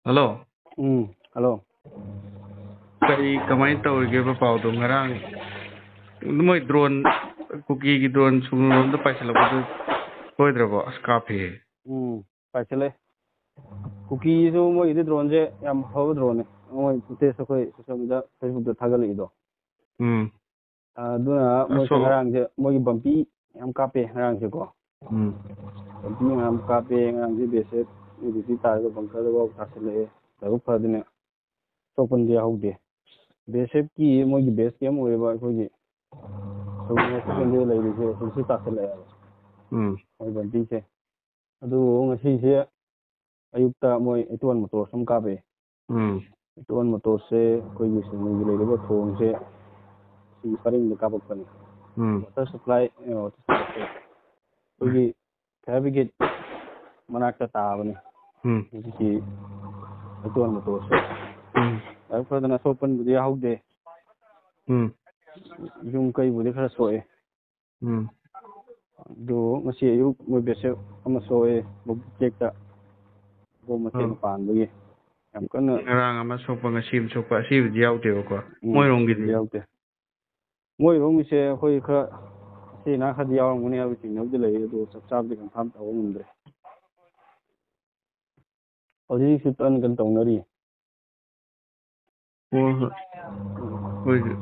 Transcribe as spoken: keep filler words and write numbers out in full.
Hello. ꯎꯝ, hello. ꯀꯔꯤ, ꯀꯃꯥꯏꯅ ꯇꯧꯔꯤꯒꯦꯕ ꯄꯥꯎꯗꯣ? ꯉꯔꯥꯡ ꯃꯣꯏ ꯗ꯭ꯔꯣꯟ, ꯀꯨꯀꯤꯒꯤ ꯗ꯭ꯔꯣꯟ ꯁꯨꯝꯂꯣꯝꯗ ꯄꯥꯏꯁꯤꯜꯂꯛꯄꯗꯨ ꯁꯣꯏꯗ꯭ꯔꯕꯣ? ꯑꯁ, ꯀꯥꯞꯄꯦꯍꯦ꯫ ꯎꯝ, ꯄꯥꯏꯁꯤꯜꯂꯦ꯫ ꯀꯨꯀꯤꯁꯨ ꯃꯣꯏꯒꯤꯗꯤ ꯗ꯭ꯔꯣꯟꯁꯦ ꯌꯥꯝ ꯐꯕ ꯗ꯭ꯔꯣꯟꯅꯦ꯫ ꯃꯣꯏ ꯐꯨꯇꯦꯖ ꯑꯩꯈꯣꯏ ꯁꯣꯁꯦꯜ ꯃꯤꯗꯤꯌꯥ, ꯐꯦꯁꯕꯨꯛꯇ ꯊꯥꯒꯠꯂꯛꯏꯗꯣ꯫ ꯎꯝ꯫ ꯑꯗꯨꯅ ꯃꯣꯏꯁꯦ ꯑꯁꯣꯛ- ꯉꯔꯥꯡꯁꯦ ꯃꯣꯏꯒꯤ ꯕꯝꯄꯤ ꯌꯥꯝ ꯀꯥꯞꯄꯦ ꯉꯔꯥꯡꯁꯦꯀꯣ꯫ ꯎꯝ꯫ ꯕꯝꯄꯤ ꯃꯌꯥꯝ ꯀꯥꯞꯄꯦ ꯉꯔꯥꯡꯁꯦ꯫ ꯕꯤ ꯑꯦꯁ ꯑꯦꯐ ꯗ꯭ꯌꯨꯇꯤ ꯇꯥꯔꯒ ꯕꯪꯀꯔꯗꯐꯥꯎ ꯇꯥꯁꯤꯜꯂꯛꯑꯦ꯫ ꯂꯥꯏꯕꯛ ꯐꯗꯅ ꯑꯁꯣꯛꯄꯟꯗꯤ ꯌꯥꯎꯍꯧꯗꯦ꯫ ꯕꯤ ꯑꯦꯁ ꯑꯦꯐꯀꯤ ꯃꯣꯏꯒꯤ ꯕꯦꯁ ꯀꯦꯝ ꯑꯣꯏꯔꯤꯕ ꯑꯩꯈꯣꯏꯒꯤ ꯁꯣꯝꯗ ꯂꯩꯔꯤꯁꯦ ꯍꯧꯖꯤꯛꯁꯨ ꯇꯥꯁꯤꯜꯂꯛꯑꯦꯕ꯫ ꯎꯝ꯫ ꯃꯣꯏ ꯕꯝꯄꯤꯁꯦ꯫ ꯑꯗꯨꯕꯨ ꯉꯁꯤꯁꯦ ꯑꯌꯨꯛꯇ ꯃꯣꯏ ꯑꯦꯇꯨꯋꯥꯟ ꯃꯣꯇꯣꯔꯁ ꯑꯃ ꯀꯥꯞꯄꯛꯑꯦ꯫ ꯎꯝ꯫ ꯑꯦꯇꯨꯋꯥꯟ ꯃꯣꯇꯣꯔꯁꯁꯦ ꯑꯩꯈꯣꯏꯒꯤ ꯁꯤꯡꯖꯃꯩꯒꯤ ꯂꯩꯔꯤꯕ ꯊꯣꯡꯁꯦ ꯁꯤꯒꯤ ꯄꯔꯤꯡꯗ ꯀꯥꯞꯄꯛꯄꯅꯤ꯫ ꯎꯝ꯫ ꯋꯥꯇꯔ ꯁꯄ꯭ꯂꯥꯏ, ꯑ, ꯋꯥꯇꯔ ꯁꯄ꯭ꯂꯥꯏ, ꯑꯩꯈꯣꯏꯒꯤ ꯐꯥꯌꯔ ꯕ꯭ꯔꯤꯒꯦꯗ ꯃꯅꯥꯛꯇ ꯇꯥꯕꯅꯤ꯫ ꯎꯝ꯫ ꯍꯧꯖꯤꯛꯀꯤ ꯑꯦꯇꯨꯋꯥꯟ ꯃꯣꯇꯣꯔꯁꯦ꯫ ꯎꯝ꯫ ꯂꯥꯏꯕꯛ ꯐꯗꯅ ꯑꯁꯣꯛ ꯑꯄꯟꯕꯨꯗꯤ ꯌꯥꯎꯍꯧꯗꯦ꯫ ꯎꯝ꯫ ꯌꯨꯝ ꯀꯩꯕꯨꯗꯤ ꯈꯔ ꯁꯣꯛꯑꯦ꯫ ꯎꯝ꯫ ꯑꯗꯨ ꯉꯁꯤ ꯑꯌꯨꯛ ꯃꯣꯏ ꯕꯦꯁꯦꯞ ꯑꯃ ꯁꯣꯛꯑꯦ, ꯕꯣꯕꯨ ꯆꯦꯛꯇ ꯕꯣꯝ ꯃꯆꯦꯠ ꯑꯃ ꯄꯥꯟꯕꯒꯤ꯫ ꯌꯥꯝ ꯀꯟꯅ ꯉꯔꯥꯡ ꯑꯃ ꯁꯣꯛꯄ, ꯉꯁꯤ ꯑꯃ ꯁꯣꯛꯄ, ꯑꯁꯤꯕꯨꯗꯤ ꯌꯥꯎꯗꯦꯕꯀꯣ? ꯎꯝ, ꯃꯣꯏꯔꯣꯝꯒꯤꯗꯤ? ꯑꯁꯤꯕꯨꯗꯤ ꯌꯥꯎꯗꯦ꯫ ꯃꯣꯏꯔꯣꯝꯒꯤꯁꯦ ꯑꯩꯈꯣꯏ ꯈꯔ ꯑꯁꯤ ꯑꯅꯥ ꯈꯔꯗꯤ ꯌꯥꯎꯔꯝꯒꯅꯤ ꯍꯥꯏꯕ ꯆꯤꯡꯅꯕꯗꯤ ꯂꯩ, ꯑꯗꯨ ꯆꯞ ꯆꯥꯕꯗꯤ ꯀꯟꯐꯥꯔꯝ ꯇꯧꯕ ꯉꯝꯗ꯭ꯔꯦ꯫ ꯍꯧꯖꯤꯛ ꯍꯧꯖꯤꯛꯁꯨ ꯀꯟꯅ ꯀꯟꯅ ꯇꯧꯅꯔꯤ꯫ ꯍꯣꯏ, ꯍꯣꯏ꯫ ꯑꯩꯈꯣꯏꯁꯨ